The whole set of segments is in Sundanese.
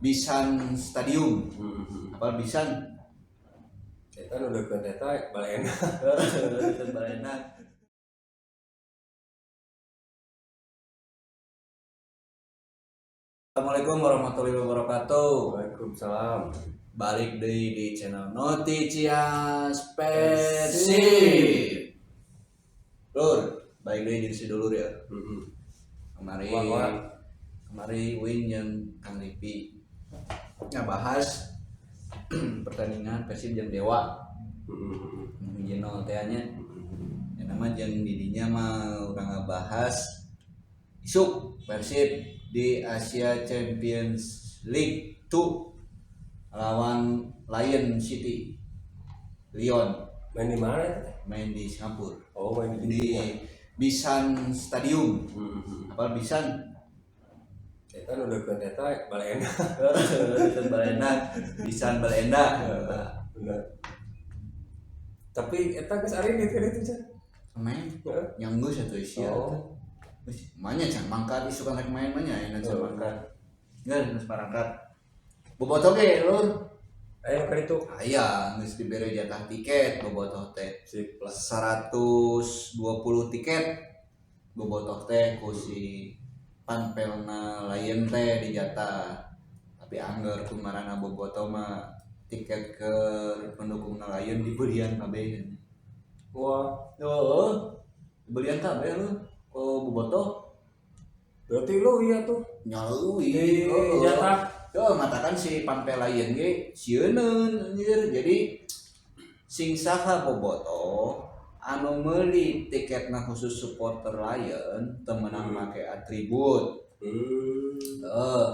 Bishan Stadium. Apa Bishan? Eta nu deukeut eta Balena. Deukeut Balena. Assalamualaikum warahmatullahi wabarakatuh. Waalaikumsalam. Balik deui di channel Noticias Persib. Lur, balik deui jeung si dulur ya. Kemari kemari Win jeung Kang Ripi ngabahas pertandingan Persib jeung Dewa. Hiji nol teh nya. Ya nama jeung didinya mah urang ngabahas isuk Persib di Asia Champions League 2 lawan Lion City Lyon. Main di mana itu? Main di Singapura. Oh, main di Bishan Stadium. Apa Bishan? Eta nu deukeut eta Balena. Deukeut Balena, Bishan Balena. Bener. Tapi eta geus ari di itu can. Main. Yang geus atuh isia. Oh. Geus manya can mangkat isukan rek main mah nya ayeuna can mangkat. Geus geus barangkat. Bobotoh ge lur. Aya ka ditu. Aya geus dibere jatah tiket bobotoh teh. Sip lah. 120 tiket bobotoh teh ku si panpelna Lion teh dijatah. Tapi angger kumarana bobotoh mah tiket ke pendukungna Lion dibelian kabeh. Wah, heeh. Dibelian kabeh lu ku bobotoh. Berarti lu iya tuh. Nyalui. Di jatah. Yo, matakan si panpel Lion ge sieuneun anjir. Jadi sing saha bobotoh anu meuli tiketna khusus supporter Lion teu meunang make atribut. Heeh.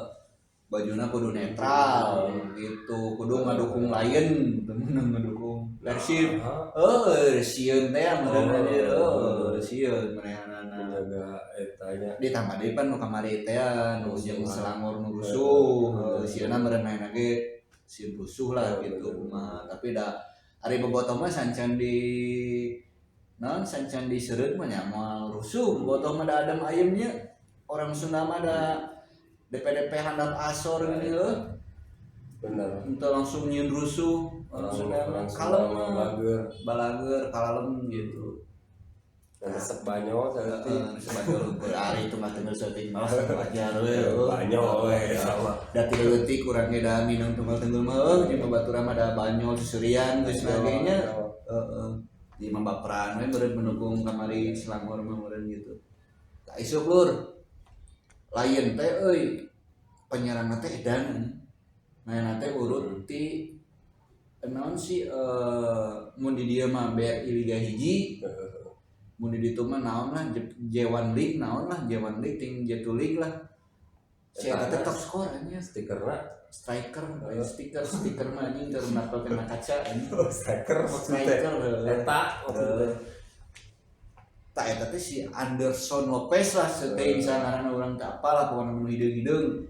Bajuna kudu netral gitu, kudu ngadukung Lion, teu meunang ngadukung Persib. Heuh, sieun teh meureun anjir. Heuh, sieun manehanana. Menjaga etanya. Ditambah deui pan nu kamari teh nu jeung Selangor nu rusuh. Sieunna meureun maena ge sieun rusuh lah gitu kumaha. Tapi da ari bobotoh mah sancan di naon sancan di seureut mah nya moal rusuh. Bobotoh mah da adem ayem nya. Orang Sunda mah da DPDP handap asor gini heuh. Bener. Entah langsung nyieun rusuh. Orang Sunda mah kalem mah. Balager. Balager kalalem gitu. Resep banyol saeutik. Resep banyol unggul. Ari itu mah teu saeutik malah wajar we. Banyol we sama. Da ti leutik urang ge da minum tunggal-tunggal mah eueuh jeung babaturan mah da banyol seserian geus sebagainya. Heeh. Di mah baperan we meureun mendukung kamari Selangor mah meureun gitu. Tah isuk lur. Lion teh euy penyerangna teh edan. Mainna teh urut ti naon sih mun di dieu mah BRI Liga 1. Mun di ditu mah naon lah J1 League naon lah J1 League ting J2 League lah. Si eta teh top skor anjing. Stikerna striker, stiker stiker mah anjing keur napel kena kaca anjing. Oh, striker maksudnya. Striker Eta maksudnya. Tah eta teh si Anderson Lopez lah seteuing sangaranna urang teh apal lah pokona nu hideung-hideung.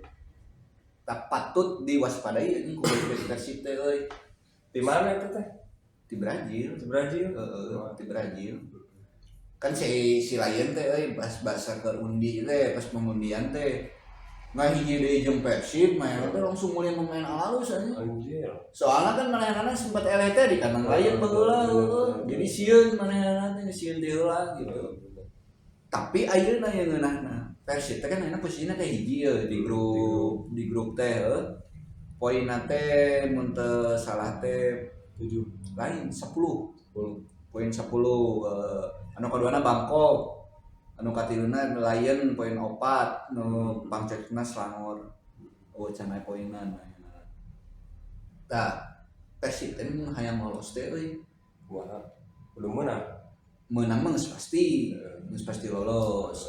Tak patut diwaspadai anjing ku Persib teh euy. Di mana itu teh? Di Brazil. Di Brazil. Heeh, di Brazil. Kan si Lion teh euy pas basa keur undi teh, pas pengundian teh ngahiji deui jeung Persib, main teh langsung mulai pemain alus anjing. Anjir. Soalnya kan manehanana sempat eleh teh di kandang Lion baheula heueuh. Jadi sieun manehanana teh sieun teh heula gitu. Tapi ayeuna yang ngeunahna Persib teh kan ayeuna posisina teh hiji ye di grup, di grup teh heuh. Poinna teh mun teu salah teh 7. Lain 10. 10. Poin 10, anu kaduana Bangkok, anu katiluna Lion poin 4, nu pangcekna Selangor. Oh, can aya poinan. Tah, Persib teh mun hayang lolos teh euy. Kumaha? Kudu meunang. Meunang mah geus pasti, geus pasti lolos.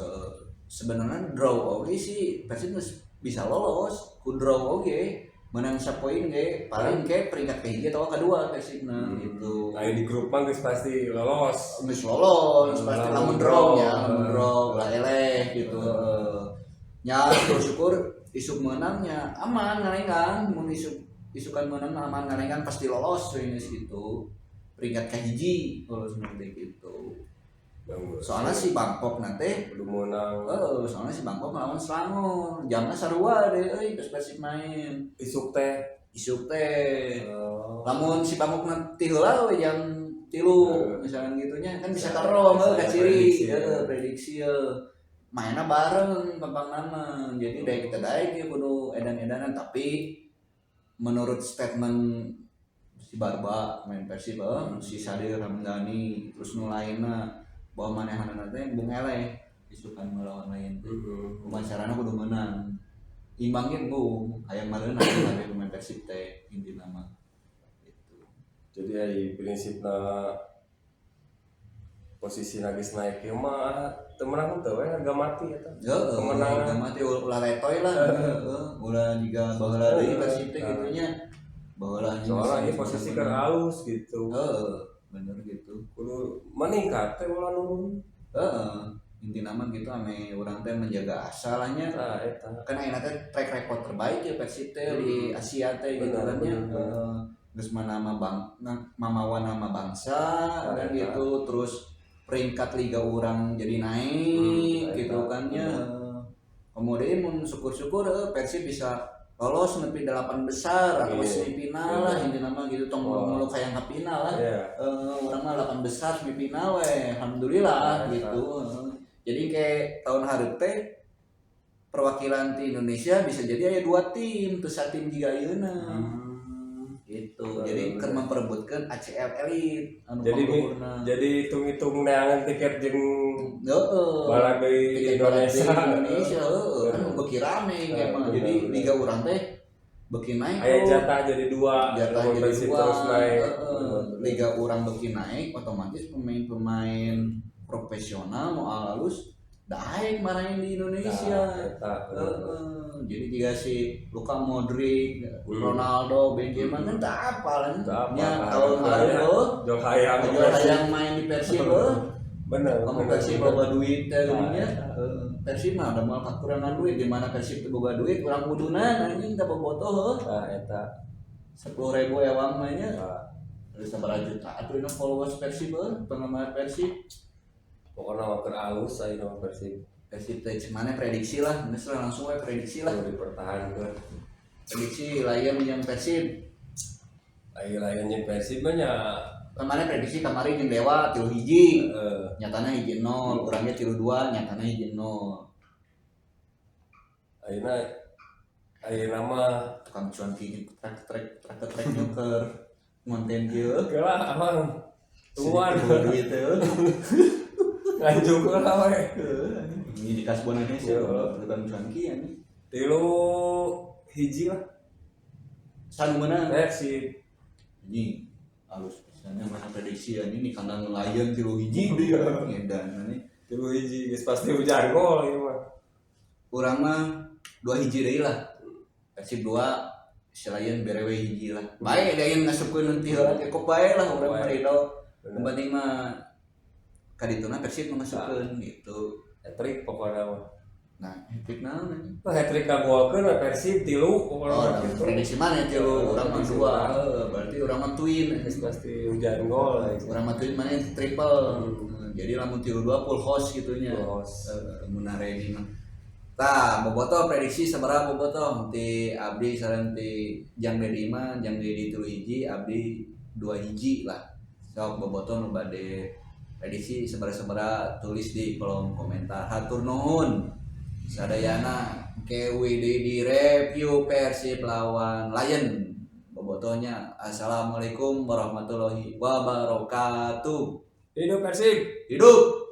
Sebenarnya draw oge sih Persib geus bisa lolos, ku draw oge. Menang sapoin ge paling ke peringkat kehiji atau kedua Persibna gitu. Nah, di grup mah geus pasti lolos. Geus lolos, pasti lamun draw nya, lamun draw lah eleh gitu. Nya syukur isuk menangnya aman ngarenggang, mun isuk isukan menang aman ngarenggang pasti lolos we geus gitu. Peringkat kahiji lolos nanti gitu. Soalnya si Bangkok nanti kudu menang. Soalnya si Bangkok ngelawan Selangor. Jamnya sarua deh euy geus Persib main. Isuk teh. Isuk teh. Oh. Lamun si Bangkok nanti heula we jam 3 misalnya gitunya kan bisa kerong heuh ka ciri. Heeh, prediksi heuh. Mainna bareng pampang nama. Jadi daek kita daek ieu kudu edan-edanan, tapi menurut statement si Barba main Persib si Sadir Ramdhani terus nu lainna bahwa manehanna teh bung eleh isukan melawan lain. Kumaha carana kudu menang. Imbang ge bung, hayang mareunang kabeh pemain Persib teh intina mah. Gitu. Jadi ai prinsipna posisi geus naik ieu mah teu menang teu we harga mati eta. Heeh, kemenangan. harga mati ulah letoy lah, heeh, ulah jiga baheula deui Persib teh kitu nya. Baheula soalnya ieu posisi keur alus gitu. Heeh, bener gitu. Kudu meningkat teh ulah nurun. Heeh, intina mah gitu ame urang teh menjaga asa lah nya. Nah, eta. Kan ayeuna teh track record terbaik ya Persib teh di Asia teh gitu kan nya. Heeh. Geus nama bang mamawa nama bangsa kan gitu, terus peringkat liga urang jadi naik gitu kan nya. Kemudian mun syukur-syukur Persib bisa lolos nepi 8 besar atau semifinal lah intina mah gitu, tong muluk-muluk hayang ka final lah. Urang mah 8 besar semifinal we, alhamdulillah gitu. Jadi kayak tahun hareup teh perwakilan ti Indonesia bisa jadi aya 2 tim, teu satim jiga ayeuna. Gitu. Jadi keur memperebutkeun ACL Elite anu jadi jadi hitung-hitung neangan tiket jeung balap deui Indonesia. Indonesia heueuh kan beuki rame emang. Jadi liga urang teh beuki naik. Aya jatah jadi 2, jatah jadi 2. Terus naik. Liga urang beuki naik otomatis pemain-pemain profesional mau alus daek marahin di Indonesia. Jadi jika si Luka Modric, Ronaldo, Benzema kan tak apa lah. Nya tahun lalu jol hayang main di Persib heuh. Bener. Kamu Persib boga duit teh geuning nya. Persib mah ada moal kakurangan duit, di mana Persib teu boga duit urang udunan anjing teh bobotoh heuh. Tah eta 10.000 ewang mah nya. Terus sabaraha juta atuh dina followers Persib heuh, penggemar Persib. Pokoknya mah keur alus ayeuna mah Persib. Persib teh mana prediksi lah, geus lah langsung we prediksi lah. Kudu dipertahankeun. Prediksi Lion jeung Persib. Ai Lion jeung Persib mah nya kemarin prediksi kamari jeung Dewa 3-1. Nyatana 1-0, urang ge 3-2, nyatana 1-0. Ayeuna ayeuna mah tukang cuanki trek nyuker ngonten kieu. Geula amang. Tungguan duit teh. Lanjut lah we. Ini di kasbon aja sih, tukang cuanki anjing. 3-1 lah. Sanu meunang Persib. Anjing halus pisannya mana prediksi anjing di kandang Lion 3-1 deui edan anjing. 3-1 geus pasti hujan gol ieu mah. Urang mah 2-1 deui lah. Persib 2, si Lion bere we 1 lah. Bae da ieu ngasupkeun nanti heula ke kop bae lah urang mah rido. Yang penting mah kadituna Persib ngasupkeun gitu. Hat-trick pokokna mah. Nah, hat-trick naon anjing? Wah, hat-trick ngagolkeun we Persib 3 pokokna Oh, gitu. prediksi mana 3, urang mah 2. Berarti urang mah twin. Geus pasti hujan gol. Urang mah twin mana triple. Jadi lamun 3-2 full house gitu nya. Full house. Mun areni mah. Tah, bobotoh prediksi sabaraha bobotoh? Ti abdi sareng ti Jang Dedi mah, Jang Dedi 3-1, abdi 2-1 lah. Sok bobotoh nu bade prediksi sabaraha-sabaraha tulis di kolom komentar. Hatur nuhun. Sadayana KWD di review Persib lawan Lion. Bobotohnya. Assalamualaikum warahmatullahi wabarakatuh. Hidup Persib. Hidup.